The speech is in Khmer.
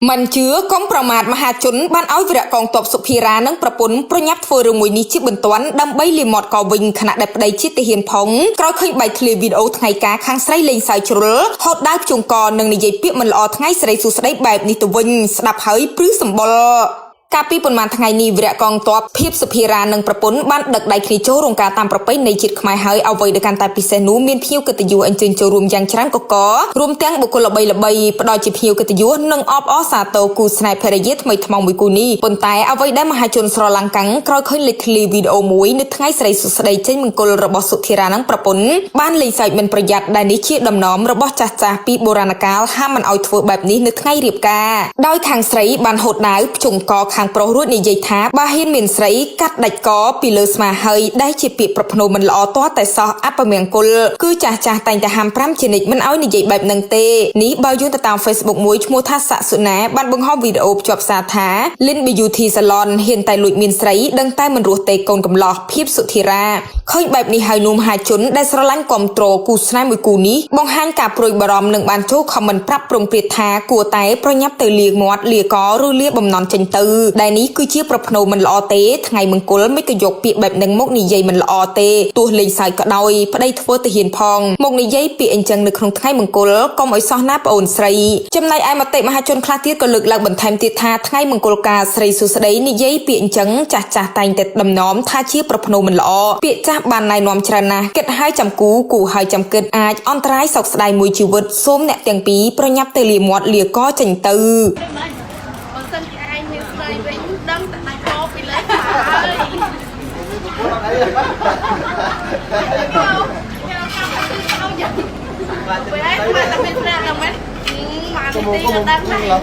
មិនជឿកុំប្រមាថមហាជនបានឲ្យវីរៈកងទ័ពសុភារានិងប្រពន្ធប្រញាប់ធ្វើរឿងមួយនេះជាបន្ទាន់ដើម្បីលាមាត់កវិញខណៈដែលប្តីជាទាហានផងក្រោយឃើញបែកធ្លាយវីដេអូថ្ងៃការខាងស្រីលេងសើចជ្រុលហូតដាវភ្ជុងកនិងនិយាយពាក្យមិនល្អថ្ងៃស្រីសួស្តីបែបនេះទៅវិញស្ដាប់ហើយព្រឺសម្បុរកាលពីប៉ុន្មានថ្ងៃនេះវីរៈកងទ័ពភាពសុភារានិងប្រពន្ធបានដឹកដៃគ្នាចូលរោងការតាមប្រពៃណីជាតិខ្មែរហើយអ្វីដែលកាន់តែពិសេសនោះមានភ្ញៀវកិត្តិយសអញ្ជើញចូលរួមយ៉ាងច្រើនកករួមទាំងបុគ្គលល្បីៗផ្ដល់ជាភ្ញៀវកិត្តិយសនិងអបអរសាទរគូស្នេហ៍ភរិយាថ្មីថ្មោងមួយគូនេះប៉ុន្តែអ្វីដែលមហាជនស្រឡាំងកាំងក្រោយឃើញលេចធ្លាយវីដេអូមួយនៅថ្ងៃស្រីសួស្តីចេញមង្គលរបស់សុធារានិងប្រពន្ធបានលេងសើចមិនប្រយ័ត្នដែលនេះជាដំណំរបស់ចាស់ៗពីបុរាណកាលហាមមិនឲ្យធ្វើបែបនេះនៅថ្ងៃរៀបការដោយខាងស្រីបានហូតដាវភ្ជង់កខាងប្រុសរួចនិយាយថាបើហ៊ានមានស្រីកាត់ដាច់កពីលើស្មាហើយដែលជាពាក្យប្រភ្នូមិនល្អទាល់តែសោះអពមង្គលគឺចាស់ចាស់តែងតែហាមប្រាំជានិច្ចមិនឲ្យនិយាយបែបនឹងទេនេះបើយោងទៅតាម Facebook មួយឈ្មោះថាសាក់សុណាបានបង្ហោះវីដេអូភ្ជាប់សារថា Lin Beauty Salon ហ៊ានតែលួចមានស្រីដឹងតែមិនរស់ទេកូនកំលោះភាពសុធិរាឃើញបែបនេះហើយនោះមហាជនដែលស្រឡាញ់គាំទ្រគូស្នេហ៍មួយគូនេះបង្ហាញការព្រួយបារម្ភនិងបានចូល comment ប្រាប់ព្រំព្រាតថាគួរតែប្រញាប់ទៅលាមាត់លាកឬលាបំណន់ចេញទៅដែលនេះគឺជាប្រភ្នូមិនល្អទេថ្ងៃមង្គលមិនក៏យកពាក្យបែបនឹងមកនិយាយមិនល្អទេទោះលេងសើចក៏ដោយប្តីធ្វើទាហានផងមកនិយាយពាក្យអញ្ចឹងនៅក្នុងថ្ងៃមង្គលកុំឲ្យសោះណាប្អូនស្រីចំណែកឯមតិមហាជនខ្លះទៀតក៏លើកឡើងបន្ថែមទៀតថាថ្ងៃមង្គលការស្រីសួស្តីនិយាយពាក្យអញ្ចឹងចាស់ចាស់តែងតែដំណំថាជាប្រភ្នូមិនល្អពាក្យចាស់បានណែនាំច្រើនណាស់គិតហើយចាំគូគូហើយចាំគិតអាចអន្តរាយសោកស្ដាយមួយជីវិតសូមអ្នកទាំងពីរប្រញាប់ទៅលាមាត់លាកចេញទៅ បើសិនជាឯងមានស្រីវិញដឹងតែដាច់កពីលើក្បាលហើយខ្ញុំកម្មទៅទៅយ៉ាងពេលឯងមកតែមានស្រីដល់មែនមកទីក៏ដឹងដែរ។